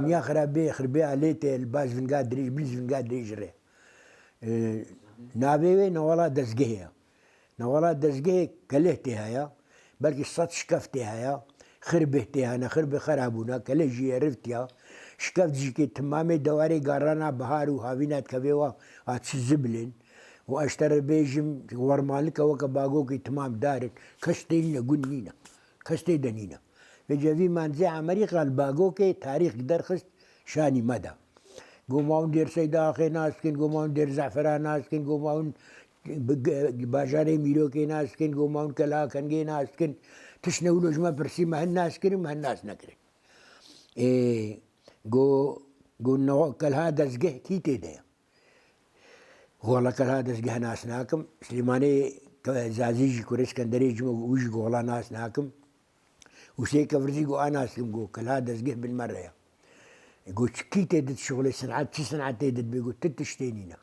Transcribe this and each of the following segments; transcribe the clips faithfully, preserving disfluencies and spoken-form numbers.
Ya xirabê, xirbê alê tê li baş vinga dirêj, bil vinga dirêj re. E, navê wê newala dezgehê ya. Newala dezgehê keleh tê haya. Belkî sed şikef tê haya. Xirbê tê hene, xirbê xera bûna, keleh jî ye riftiya. Şikef jî kê timamê dewarê garana bihar û havîna dikevê wa, a çi zibilên. Û ez te re bêjim, wermalika weke bagokê timam dar in. Kes tê nîne, gund nîne. Kes tê de nîne. Vêca vî manzê Amerîka li bagokê tarîx derxist şanî me de. Go ma hûn dêr Seyda Axê nas dikin, go ma hûn dêr Zefera nas dikin, go ma hûn bi ge-, bajarê Mîrokê nas dikin, go ma hûn Kela Kengê nas dikin. Tişt ne wilo ji me pirsî me hin nas kirin, me hin nas nekirin. Ê, go, go no, kelha dezgeh kî tê de ye? Wala kelha dezgeh nas nakim. Silêmanê ke-, Zazî jî kurê Skenderê jî me wî jî go wala nas nakim. Û sê kevirzî go a nas kim go kelha dezgeh bin me re ya. Go çi kî tê dit şixulê sinat, çi sinat tê dit bê go ti tiştê nîne.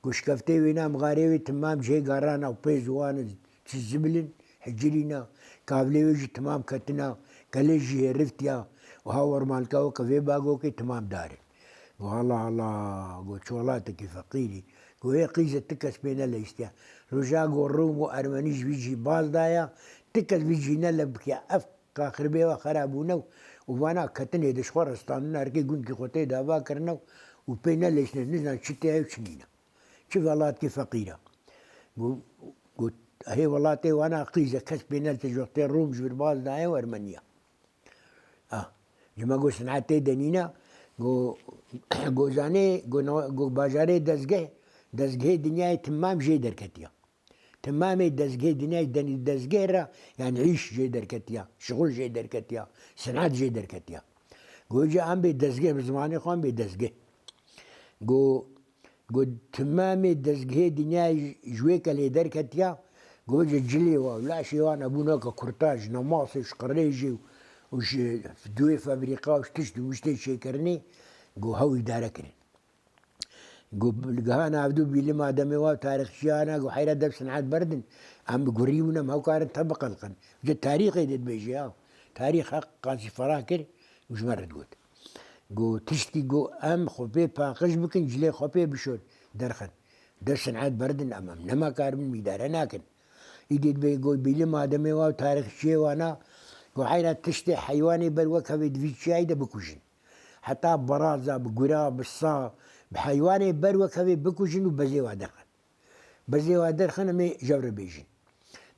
Go şikeftê wêna mixarê wê timam cihê garana û pê ziwan çi zibilin. Hicirîna, kavlê wê jî timam ketina, kelê jî hêriftiya û ha wermalka weke vê bagokê timam dar in. Go Allah Allah, go çi welatekî feqîrî. Go hê qîze ti kes pê neleyîstiya. Roja go Rom û Ermenî ji vî cî baz daya, ti kes vî cî nele bikiya. Ev ka xirbê we xera bûne û vana ketinê de ji xwe re standin, herkê gundkî xwe tê de ava kirine û pê neleyîstine, nizan çi tê ew çi nîne. Çi welatkî feqîr e. Got, got, hê welatê wana qîz e, kes pê nete ji wextê Rom ji vir baz daye û Ermeniya. Ah, ji me got sinetê de nîne, got, got zanê, got no-, got bajarê dezgeh, dezgehê dinyayê timam jê derketiya. Timamê dezgehê dinyayê denî dezgeh re, yani îş jê derketiya, şixul jê derketiya, sinet jê derketiya. Got ca em bê dezgeh bi zimanê xwe em bê dezgeh. Got, Got, timamê dezgehê dinyayê ji wê kelê derketiya, got, ji cilê wa û laşê wan hebûn weke kurtaj, nemasê ji qirêjê û ji duê febrîqa û ji tişt û miştê çêkirinê, got, hew îdare kirin. Got, li gihana hevdû bîlî mademê wa û tarîxçiyana, got, heyra dev sinet berdin, em bi gurî bûn, em hew karin te biqelqin. Ji tarîxê de dibêje ya, tarîx heq qasî ferah kir û ji me re digot. Got, tiştî got, em xwe pê paqij bikin, cilê xwe pê bişon, derxin. Dev sinet berdin, em, em nema karibin, îdare nakin. Îdî dibê got, bîlî mademê wa û tarîxçiyê wana, got, heyra tiştê heywanê ber wek hevê di vî çiyayî de bikujin. Heta beraza, bi gura, bi sa, bi heywanê ber wek hevê bikujin û bezê wa derxin. Bezê wa derxin, em ê jew re bêjin.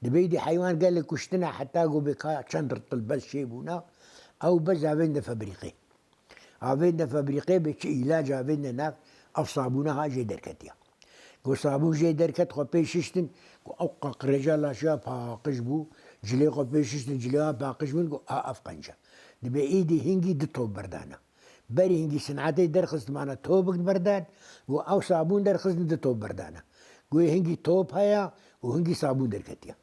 Dibê îdî heywan gelek kuştina heta ku bê ka çend rtil bez çêbûna, ew bez avênde febrîqê. Avênde febrîqê bê çi îlac avênde nav, ev sabûna ha jê derketiya. Ku sabûn jê derket xwe pê şiştin, ku ew qaqreca laşiya paqij bû, cilê xwe pê şiştin, cilê wa paqij bûn, ku a ev qenc e. Dibê îdî hingî du top berdana. Berî hingî sinetê derxistimana topik berdan, û ew sabûn derxistin du top berdana. Guhê hingî top heye û hingî sabûn derketiya.